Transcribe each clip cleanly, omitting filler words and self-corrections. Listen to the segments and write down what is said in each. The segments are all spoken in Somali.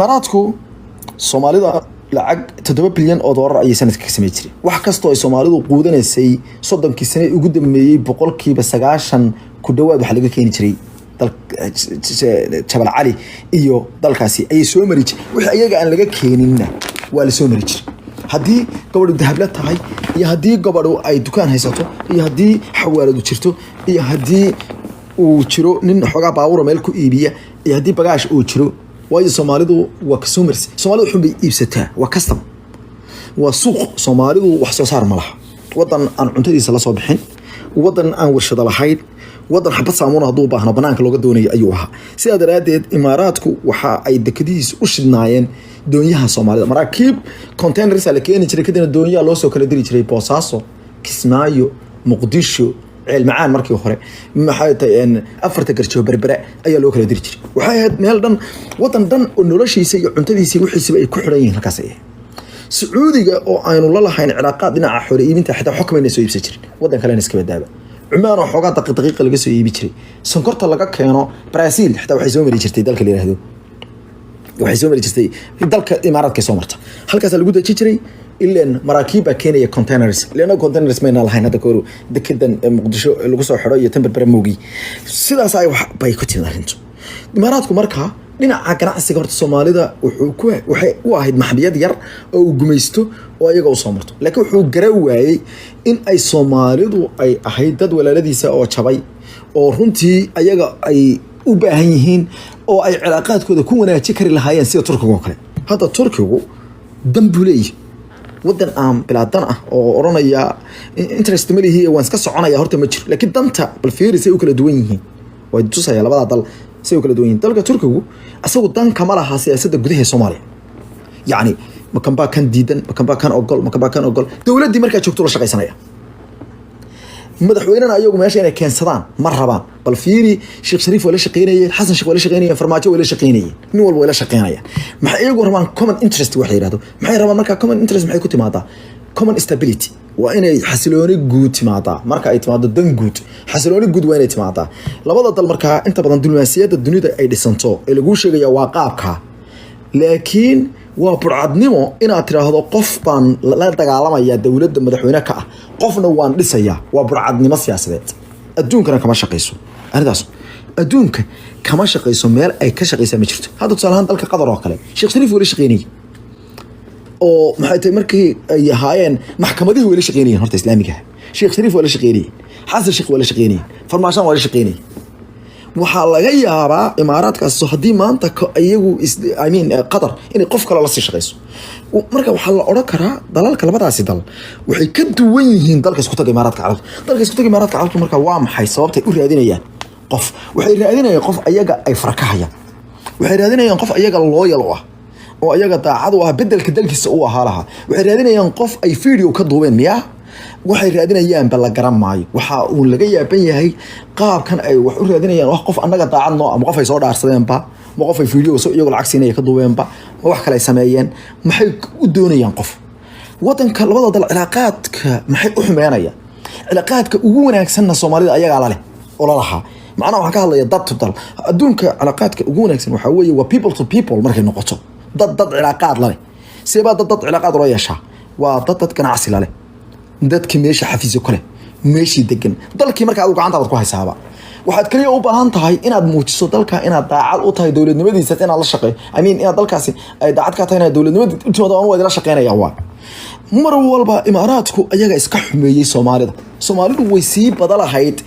Imaaraadku Soomaalida lacag $7 bilyan ayay sanadka ka samey jireen. Wax kastoo ay Soomaalidu quudanaysay 30kii sane ugu dambeeyey, 90% ku dhawaad waxaa laga keeni jiray Jabal Cali iyo dalkaasi ayay soo mari jireen. Wixii ayaga aan laga keeninna waa la soo mari jiray. Haddii gabadhu dahabla tahay iyo haddii gabadhu ay dukaan haysato iyo haddii xawaaladu jirto iyo haddii uu jiro nin xoogaa baabuura meel ku iibiya iyo haddii bagaash uu jiro, waayo Soomaalidu waa consumers. Soomaalidu xun bay iibsataa, waa custom, waa suuq. Soomaalidu wax soo saar ma laha. Wadan aan cuntadiisa la soo bixin, wadan aan warshado lahayn, wadan xabad saamuun hadduu baahno banaanka looga doonayo ayuu ahaa. Sidaa daraaddeed Imaaraadku waxa ay dekadihiisa u shidnaayeen doonyaha Soomaalida. Maraakiib containers la keeni jiray, kadibna doonyaha loo soo kala diri jiray Boosaaso, Kismaayo, Muqdisho, Ceel Macaan, markii hore maxay tahay, afarta garjoo, Berbere ayaa loo kala diri jiray. Waxay ahayd meel dhan, wadan dhan oo noloshiisa iyo cuntadiisa iyo wixiisaba ay ku xidhan yihiin halkaas ay ahayd. Sacuudiga oo aynu la lahayn cilaaqaad dhinaca xoolo iibinta xitaa xog kamayna soo iibsan jirin. Wadan kalena iska badaaba, Cumaan oo xoogaa daqiiq daqiiqa laga soo iibi jiray. Sonkorta laga keeno Brazil xitaa waxay soo mari jirtay dalka la yiraahdo, waxay soo mari jirtay dalka Imaaraadka soo marta. Halkaasaa lagu deji jiray, ileen maraakiib baa keenaya containers. Leena containers mayna lahayn hadda kahor dekedan Muqdisho lagu soo xidho iyo tan Berbera moogi. Sidaas ay wax bay ku timid arrintu. Imaaraadku markaa dhinaca ganacsiga horta Soomaalida wuxuu ku waxay u ahayd maxmiyad yar oo uu gumaysto oo iyaga u soo marto, laakiin wuxuu gara waayey in ay Soomaalidu ay ahayd dad walaaladiisa oo jabay oo runtii ayaga ay u baahan yihiin oo ay cilaaqaadkooda ku wanaaji kari lahaayeen, sida Turkiga oo kale. Hadda Turkigu dan buu leeyahay. Wadan aan bilaa dan ah oo odhanaya interest ma lihi, waan iska soconaya, horta ma jiro. Laakiin danta bal fiiri say u kala duwan yihiin. Way tusaya labadaa dal say u kala duwan yihiin. Dalka Turkigu asagu dan kama laha siyaasadda gudaha ee Soomaaliya. Yacni makan baa kan diidan, makan baa kan ogol, makan baa kan ogol. Dowladdii markaa joogto la shaqaysanaya, madaxweynena ayagu meesha inay keensadaan ma rabaan. Bal fiiri, Sheekh Shariif waa la shaqeynayeen, Xasan Sheekh waa la shaqeynayeen, Farmaajo waa la shaqeynayeen, nin walba waa la shaqeynayaan. Maxay iyagu rabaan? Common interest wax la yihahdo. Maxay rabaan marka? Common interest maxay ku timaadaa? Common stability waa inay xasilooni guud timaadaa. Marka ay timaado dan guud, xasilooni guud waa inay timaadaa labada dal. Markaa inta badan diblomaasiyadda dunida ay dhisanto ee laguu sheegaya waa qaabka, laakiin waa burcadnimo inaad tiraahdo qof baan la dagaalamaya dowladda madaxweyne ka ah, qofna waan dhisayaa. Waa burcadnimo siyaasadeed. Adduunkana kama shaqayso arrintaas, adduunka kama shaqayso. Meel ay ka shaqaysaa ma jirto. Hadda tusaale ahaan dalka Qatar oo kale, Sheekh Shariif weli shaqeynayay oo maxay tahay, markii ay ahaayeen maxkamadihii way la shaqeynayeen horta Islaamiga ah. Sheekh Shariif waa la shaqeynayeen, Xasan Sheekh waa la shaqeynayeen, Farmaashaan waa la shaqeynayeen. Waxaa laga yaabaa Imaaraadkaas haddii maanta iyagu, I mean Qatar, inay qof kale la sii shaqeyso. Marka waxaa la odhan karaa dalalka labadaasi dal waxay ka duwan yihiin dalka Isku Taga Imaaraadka Carabta. Dalka Isku Taga Imaaraadka Carabta marka waa maxay sababtay u raadinayaan qof? Waxay raadinayaan qof ayaga ay farakahayaan. Waxay raadinayaan qof ayaga loyal u ah oo ayaga daacad u ah, bedelka dalkiisa u ahaa lahaa. Waxay raadinayaan qof ay video ka duubeen miyaa? Waxay raadinayaanba la garan maayo. Waxa uu laga yaaban yahay qaabkan ay wax u raadinayaan. Wax qof annaga daacad noo ama qof ay soo dhaarsadeenba, ma qof ay video iyagoo lacag siinaya ka duubeenba, ma wax kale ay sameeyeen? Maxay u doonayaan qof wadanka? Labada dal cilaaqaadka maxay u xumeynayaan? Cilaaqaadka ugu wanaagsanna Soomaalida ayagaa laleh oo lalahaa. Macnaha waxaan ka hadlaya dad to dal. Adduunka cilaaqaadka ugu wanaagsan waxaa weeye waa people to people. Markay noqoto dad dad cilaaqaad laleh, seebaa dad dad cilaaqaad loo yeeshaa? Waa dad dad ganacsi laleh, dadkii meesha xafiisyo kale, meeshii degan, dalkii marka adigu gacantaadaad ku haysaaba. Waxaad kaliya u baahan tahay inaad muujiso dalka inaad daacad u tahay, dowladnimadiisa inaad la shaqeey, I mean inaad dalkaasi ay daacad ka tahay, inaad dowladnimada u timaado ama waa idila shaqeynaya. Waa mar walba Imaaraadku ayaga iska xumeeyey Soomaalida. Soomaalidu way sii bada lahayd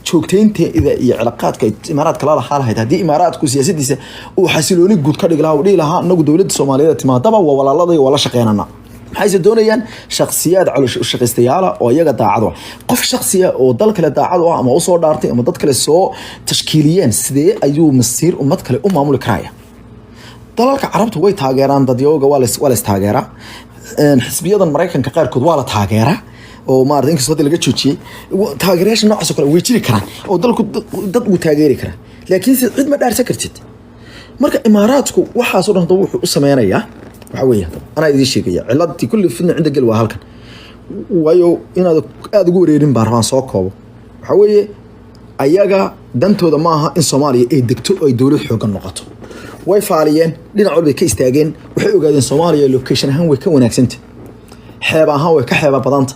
joogteynteeda iyo cilaaqaadka ay Imaaraadka la lahaa lahayd haddii Imaaraadku siyaasadiisa uu xasilooni guud ka dhigi lahaa, uu dhihi lahaa inagu dowladda Soomaaliyeed timaadaba waa walaalada, waa la shaqeynana. Maxayse doonayaan? Shaksiyaad caloshaqaystayaala oo iyaga daacad u ah. Qof shaksiya oo dal kale daacad u ah ama usoo dhaartay ama dad kale soo tashkiiliyeen, sidee ayuu masiir ummad kale u maamuli karaya? Dalalka Carabtu way taageeraan dadyooga, waa la istaageeraa. Xisbiyadan Maraykanka qaarkood waa la taageeraa oo maarata inkastoo hadda laga joojiyey. Taageerayaasha noocaas oo kale way jiri karaan oo dalku dad wuu taageeri karaa, laakiinse cid ma dhaarsan kartid. Marka Imaaraadku waxaasoo dhan hadaba wuxuu u sameynayaa waxaa weeye, hadaba anaa idiin sheegaya ciladii kulli fidna cinda gel waa halkan. Waayo inaad aada ugu wareerin baan rabaan soo koobo. Waxaa weeye ayaga dantooda maaha in Soomaaliya ay degto oo ay dowlad xoogan noqoto. Way faaliyeen, dhinac walbay ka istaageen. Waxay ogaadeen Soomaaliya location ahaan way ka wanaagsanta, xeeb ahaan way ka xeeba badanta,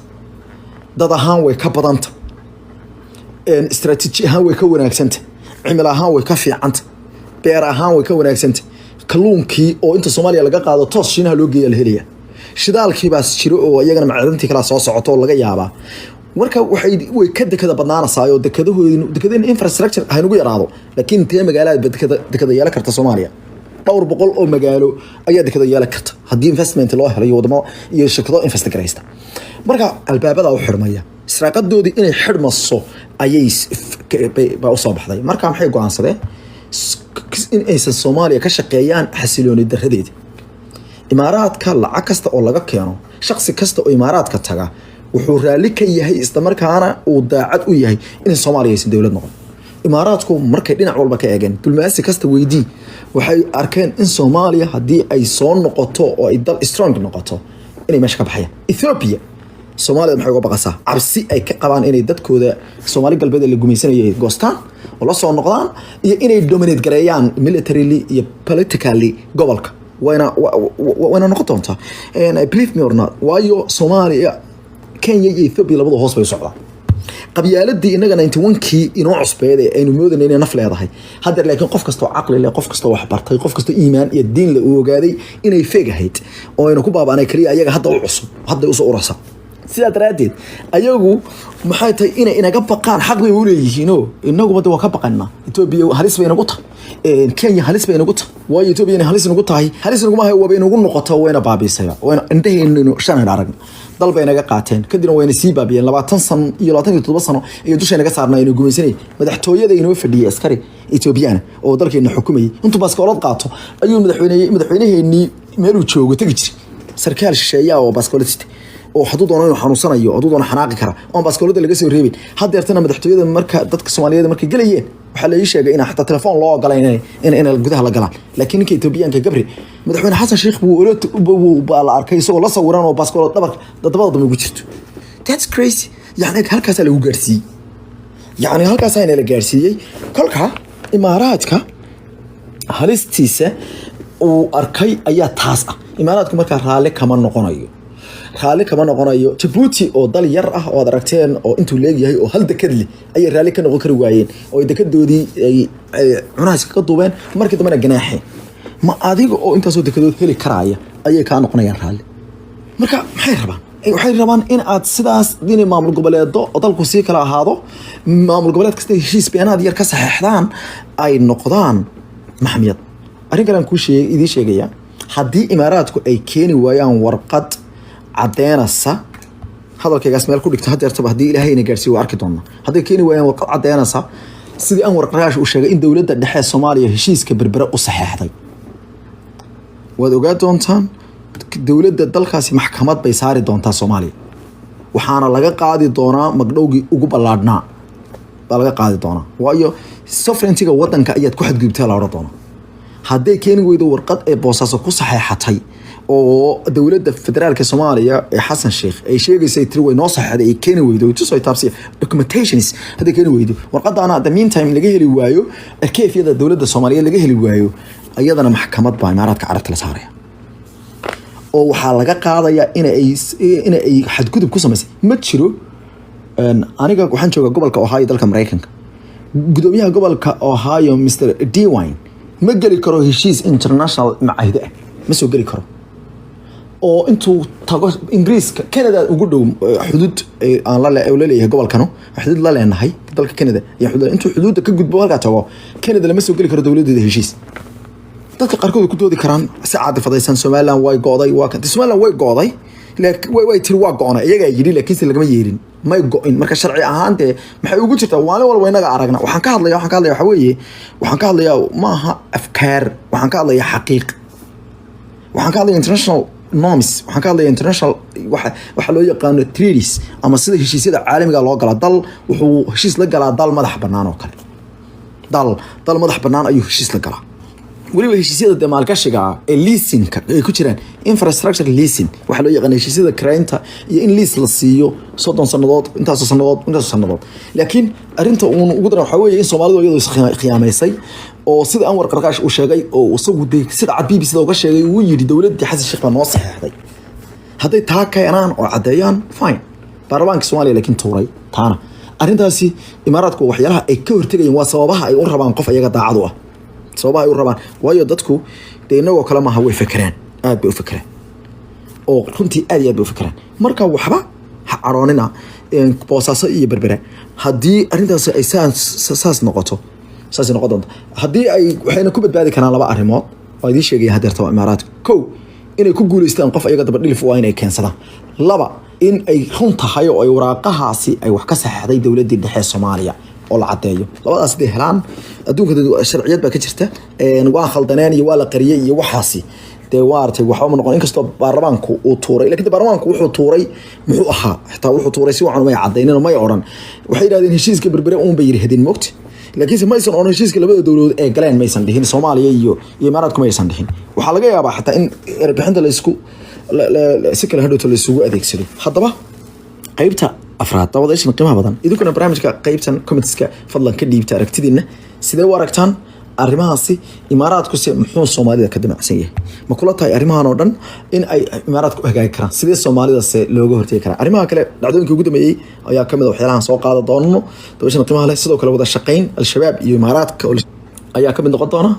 dad ahaan way ka badanta, strategy ahaan way ka wanaagsanta, cimil ahaan way ka fiicanta, beer ahaan way ka wanaagsanta. Kalluunkii oo inta Soomaaliya laga qaado toos Shiinaha loo geeya la helaya, shidaalkii baas jiro oo iyagana macdantii kalaa soo socoto oo laga yaabaa. Marka way ka dekada badnaanaysaa oo dekadahoodu, dekadeen infrastructure haynugu yaraado, laakiin intee magaalada dekada yeelan karta? Soomaaliya dhowr boqol oo magaalo ayaa dekada yeelan karta haddii investment loo helo iyo wadamo iyo shirkado invest garaysta. Marka albaabada u xidhmaya, israaqadoodii inay xidhmaso ayay baa usoo baxday. Marka maxay go-aansadeen? In aysan Soomaaliya ka shaqeeyaan xasilooni daradeeda. Imaaraadka lacag kasta oo laga keeno, shaksi kasta oo Imaaraadka taga wuxuu raalli ka yahay, islamarkaana uu daacad u yahay in Soomaaliya aysan dowlad noqon. Imaaraadku markay dhinac walba ka eegeen, dulmaasi kasta weydii, waxay arkeen in Soomaaliya haddii ay soo noqoto oo ay dal strong noqoto inay meesha ka baxayaan. Ethiopia Soomaalida maxay uga baqasaa? Cabsi ay ka qabaan inay dadkooda Soomaali Galbeed ee la gumaysanayay ay goostaan oo la soo noqdaan iyo inay dominate gareeyaan militarily iyo politically gobolka. Wayna noqon doontaa, believe me or not. Waayo, Soomaaliya, Kenya iyo Ethiopia labadu hoos bay u socdaan. Qabyaaladii innaga 91-kii inoo cusbeed ee aynu moodayna inay naf leedahay haddeer, laakiin qof kastoo caqli leh, qof kastoo wax bartay, qof kastoo iimaan iyo diin leh uu ogaaday inay feeg ahayd oo aynu ku baabaanay kaliya ayaga hadda u cusub, hadda usoo urasa. Sidaa daraaddeed ayagu maxay tahay inay inaga baqaan? Xaq bay u leeyihiinoo inaguba de waa ka baqanaa. Etoobiya halis bay inagu tahay, Kenya halis bay inagu tahay. Waayo, Etoobiya inay halis inagu tahay, halis inaguma hayo, waaba inagu noqoto, wayna baabiisaya, wayna indhaheennu shanayna aragna. Dal bay naga qaateen, kadibna wayna sii baabiyeen. 20 sano iyo 27 sano iyo dushay naga saarnaa inuu gumaysanayay. Madaxtooyada inoo fadhiyay askari Etoobiyana oo dalkeena xukumayay intuu baaskoolad qaato ayuu madaxweyneheenii meeluu joogo tegi jiray. Sarkaal shisheeyaa oo baaskoolad sita oo hadduu doono inuu xanuunsanayo, hadduu doono xanaaqi kara, oon baaskoolada laga soo reebin. Haddeertana madaxtooyada marka dadka Soomaaliyeed markay gelayeen, waxaa la ii sheegay inaan xataa telefoon loo ogolayn in gudaha la galaan. Laakiin ninka Etoobiyaanka Gabri, madaxweyne Xasan Sheikh buu baa la arkay isagoo la sawiran oo baaskoolad dhabarka dabada dambe ugu jirto. That's crazy. Yani halkaasaa lagu gaarsiiyey, yani halkaasaa la gaarsiiyey. Kolka Imaaraadka halistiisa uu arkay ayaa taas ah. Imaaraadku markaa raalli kama noqonayo, raalli kama noqonayo. Jabuuti oo dal yar ah oo aad aragteen oo intuu leegyahay oo hal dekad leh ayay raalli ka noqon kari waayeen oo ay dekadoodii ay cunaha iskaga duubeen, markii dambena ganaaxeen. Ma adiga oo intaasoo dekadood heli karaaya ayay kaa noqonayaan raalli? Marka maxay rabaan? Waxay rabaan in aad sidaas inay maamul goboleedo oo dalku sii kala ahaado, maamul goboleed kasta heshiis beenaad yar ka saxeexdaan, ay noqdaan maxmiyad. Arrin kale aan kuu sheeg idiin sheegaya: haddii Imaaraadku ay keeni waayaan warqad caddeenaysa hadalkaygaas, meel ku dhigto hadeertaba, haddii Ilaahayna gaarsiiyo waa arki doonaa. Hadday keeni waayaan warqad caddeenaysa sidii Anwar Qaraash uu sheegay in dowladda dhexe Soomaaliya heshiiska Berbere u saxeexday, waad ogaa doontaan dowladda dalkaasi maxkamad bay saari doontaa Soomaaliya, waxaana laga qaadi doonaa magdhowgii ugu ballaadhnaa baa laga qaadi doonaa. Waayo, sovereigntyga wadanka ayaad ku xadgudubtay la odhan doonaa. Hadday keeni weydo warqad ee Boosaaso ku saxeexatay oo dowladda federaalka Soomaaliya ee Xasan Sheikh ay sheegaysay tiri way noo saxeexday, ay keeni weydo tusoo taabsiya documentations, hadday keeni weydo warqadaana, the meantime laga heli waayo arkeefyada dowladda Soomaaliyeed laga heli waayo, iyadana maxkamad baa Imaaraadka Carabta la saaraya oo waxaa laga qaadayaa in ay xadgudub ku samaysay. Ma jiro. Aniga waxaan joogaa gobolka Ohio, dalka Maraykanka. Gudoomiyaha gobolka Ohio, Mr Dewine, ma geli karo heshiis international macaahide ah, ma soo geli karo oo intuu tago Ingiriiska, Canada ugu dhow xuduud aan la leeyahay gobolkanu, xuduud la leenahay dalka Canada iyo xuduud. Intuu xuduudda ka gudbo halkaa tago, Canada lama soo geli karo dowladeeda heshiis. Dadka qaarkood way ku doodi karaan si caadifadaysan: Somaliland way go'day. Waa kan Somaliland way go'day, way tiri waa go'nay, iyagaa yidhi, laakiinse lagama yeelin, may go'in. Marka sharci ahaan dee maxay ugu jirtaa? Maalin walba inaga aragna. Waxaan ka hadlaya waxaa weeye, waxaan ka hadlayaa ma aha afkaar, waxaan ka hadlayaa xaqiiq, waxaan ka hadlaya international norms, waxaan ka hadlaya international waxa loo yaqaano treaties ama sida heshiisyada caalamiga loo galaa. Dal wuxuu heshiis la galaa dal madax bannaan oo kale, dal madax bannaan ayuu heshiis la galaa. Weliba heshiisyada dee maalgashiga ah ee leasingka ay ku jiraan, infrastructure leasing waxaa loo yaqaan, heshiisyada karaynta iyo in lease la siiyo 30 sannadood, intaasoo sannadood, intaasoo sannadood. Laakiin arrinta uun ugu daran waxaa weeye in Soomaalidu iyadu is khiyaamaysay. Oo sida Anwar Qarqaash uu sheegay, oo isagu dee sida cad BBC da uga sheegay, uu yidhi dowladdii Xasan Sheekh baa noo saxeexday. Hadday taa keenaan oo caddeeyaan, fine. Baarlamaanka Soomaaliya laakiin tuuray taana. Arrintaasi Imaaraadku waxyaalaha ay ka hortegayeen waa sababaha ay u rabaan qof ayaga daacad u ah, sababaha ay u rabaan. Waayo, dadku dee inagoo kale maaha, way fekeraan, aad bay u fekeraan, oo runtii aad iyo aad bay u fekeraan. Marka waxba ha caroonina. Boosaaso iyo Berbera haddii arrintaasi ay saas noqoto, saasay noqon doonta. Haddii ay waxayna ku badbaadi karaan laba arrimood waa idiin sheegaya hadeerta waa Imaaraadku: kow, inay ku guuleystaan qof ayaga dabadhilif waa inay keensadaan; laba, in ay run tahay oo ay waraaqahaasi ay wax ka saxeexday dowladdii dhexe Soomaaliya oo la caddeeyo. Labadaas haday helaan, adduunka sharciyad baa ka jirta. Waa khaldaneen iyo waa la qariyey iyo waxaasi dee waartay waxba ma noqon, inkastoo baarlamaanku uu tuuray. Lakin baarlamaanku wuxuu tuuray muxuu ahaa? Xitaa wuxuu tuuray si wacan may cadaynin, may odhan. Waxay yidhahdeen heshiiska Berbere uun bay yidhahdeen, mogta? Laakiinse maysan odhan heshiiska labada dowladood ee galeen, maysan dhihin Soomaaliya iyo Imaaraadku maysan dhihin. Waxaa laga yaabaa xataa in erbixinta laysku si kale hadhowto laysugu adeegsado. Haddaba qaybta afraad, daawadayaashan qiimaha badan, idinkuna barnaamijka qaybtan commentska fadlan ka dhiibta aragtidiina. Sidee u aragtaan arrimahaasi? Imaaraadkuse muxuu Soomaalida ka damacsan yahay? Ma kula tahay arrimahan oo dhan in ay Imaaraadku u hagaagi karaan? Sidee Soomaalidase looga hortegi karaa? Arrimaha kale, dhacdooyinka ugu dambeeyey ayaa kamid a waxyaalahan soo qaada doono, daawadayaashan qiimaha leh. Sidoo kale wada shaqayn Al-Shabaab iyo Imaaraadka ayaa kamid noqon doona.